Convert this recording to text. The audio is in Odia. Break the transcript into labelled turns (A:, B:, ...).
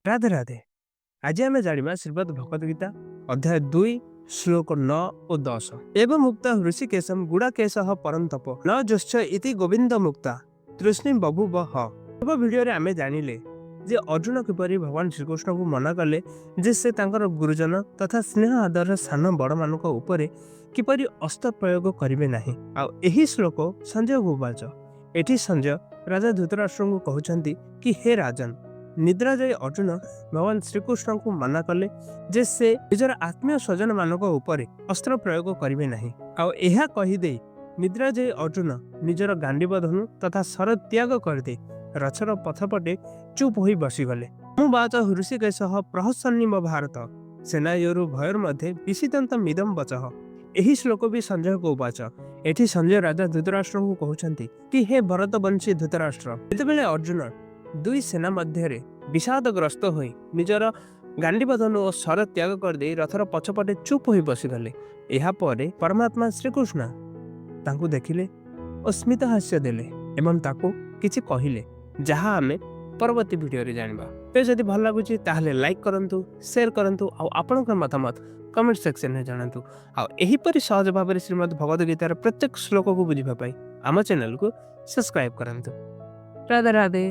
A: ରାଧେ ରାଧେ। ଆଜି ଆମେ ଜାଣିବା ଶ୍ରୀମଦ୍ ଭଗବତ ଗୀତା ଅଧ୍ୟାୟ 2, ଶ୍ଲୋକ 9 ଓ 10। ଏବମୁକ୍ତ୍ୱା ହୃଷୀକେଶଂ ଗୁଡାକେଶଃ ପରନ୍ତପ ନ ଯୋତ୍ସ୍ୟ ଇତି ଗୋବିନ୍ଦମୁକ୍ତ୍ୱା ତୂଷ୍ଣୀଂ ବଭୂବ ହ। ପୂର୍ବ ଭିଡ଼ିଓରେ ଆମେ ଜାଣିଲେ ଯେ ଅର୍ଜୁନ କିପରି ଭଗବାନ ଶ୍ରୀକୃଷ୍ଣଙ୍କୁ ମନା କଲେ ଯେ ସେ ତାଙ୍କର ଗୁରୁଜନ ତଥା ସ୍ନେହ ଆଦରର ସାନ ବଡ଼ମାନଙ୍କ ଉପରେ କିପରି ଅସ୍ତ୍ର ପ୍ରୟୋଗ କରିବେ ନାହିଁ। ଆଉ ଏହି ଶ୍ଲୋକ ସଞ୍ଜୟ ଉବାଚ। ଏଠି ସଞ୍ଜୟ ରାଜା ଧୃତରାଷ୍ଟ୍ରଙ୍କୁ କହୁଛନ୍ତି କି ହେ ରାଜନ, ନିଦ୍ରାଜୟୀ ଅର୍ଜୁନ ଭଗବାନ ଶ୍ରୀକୃଷ୍ଣଙ୍କୁ ମନା କଲେ ଯେ ସେ ନିଜର ଆତ୍ମୀୟ ସ୍ୱଜନମାନଙ୍କ ଉପରେ ଅସ୍ତ୍ର ପ୍ରୟୋଗ କରିବେ ନାହିଁ। ଆଉ ଏହା କହିଦେଇ ନିଦ୍ରାଜୟୀ ଅର୍ଜୁନ ନିଜର ଗାଣ୍ଡିବ ଧନୁ ତଥା ଶର ତ୍ୟାଗ କରିଦେଇ ରଥର ପଛପଟେ ଚୁପ୍ ହୋଇ ବସିଗଲେ। ତମୁବାଚ ହୃଷୀକେଶଃ ପ୍ରହସନ୍ନିବ ଭାରତ ସେନାୟୋରୁଭୟୋର୍ମଧ୍ୟେ ବିଷୀଦନ୍ତମିଦଂ ବଚଃ। ଏହି ଶ୍ଲୋକ ବି ସଞ୍ଜୟ ଉବାଚ। ଏଠି ସଞ୍ଜୟ ରାଜା ଧୃତରାଷ୍ଟ୍ରଙ୍କୁ କହୁଛନ୍ତି କି ହେ ଭରତବଂଶୀ ଧୃତରାଷ୍ଟ୍ର, ଯେତେବେଳେ ଅର୍ଜୁନ ଦୁଇ ସେନା ମଧ୍ୟରେ ବିଷାଦଗ୍ରସ୍ତ ହୋଇ ନିଜର ଗାଣ୍ଡିବ ଧନୁ ଓ ଶର ତ୍ୟାଗ କରିଦେଇ ରଥର ପଛପଟେ ଚୁପ୍ ହୋଇ ବସିଗଲେ, ଏହାପରେ ପରମାତ୍ମା ଶ୍ରୀକୃଷ୍ଣ ତାଙ୍କୁ ଦେଖିଲେ ଓ ସ୍ମିତ ହାସ୍ୟ ଦେଲେ ଏବଂ ତାକୁ କିଛି କହିଲେ, ଯାହା ଆମେ ପରବର୍ତ୍ତୀ ଭିଡ଼ିଓରେ ଜାଣିବା। ତ ଯଦି ଭଲ ଲାଗୁଛି, ତାହେଲେ ଲାଇକ୍ କରନ୍ତୁ, ସେୟାର କରନ୍ତୁ ଆଉ ଆପଣଙ୍କର ମତାମତ କମେଣ୍ଟ ସେକ୍ସନରେ ଜଣାନ୍ତୁ। ଆଉ ଏହିପରି ସହଜ ଭାବରେ ଶ୍ରୀମଦ୍ ଭଗବତ ଗୀତାର ପ୍ରତ୍ୟେକ ଶ୍ଲୋକକୁ ବୁଝିବା ପାଇଁ ଆମ ଚ୍ୟାନେଲକୁ ସବସ୍କ୍ରାଇବ୍ କରନ୍ତୁ। ରାଧେ ରାଧେ।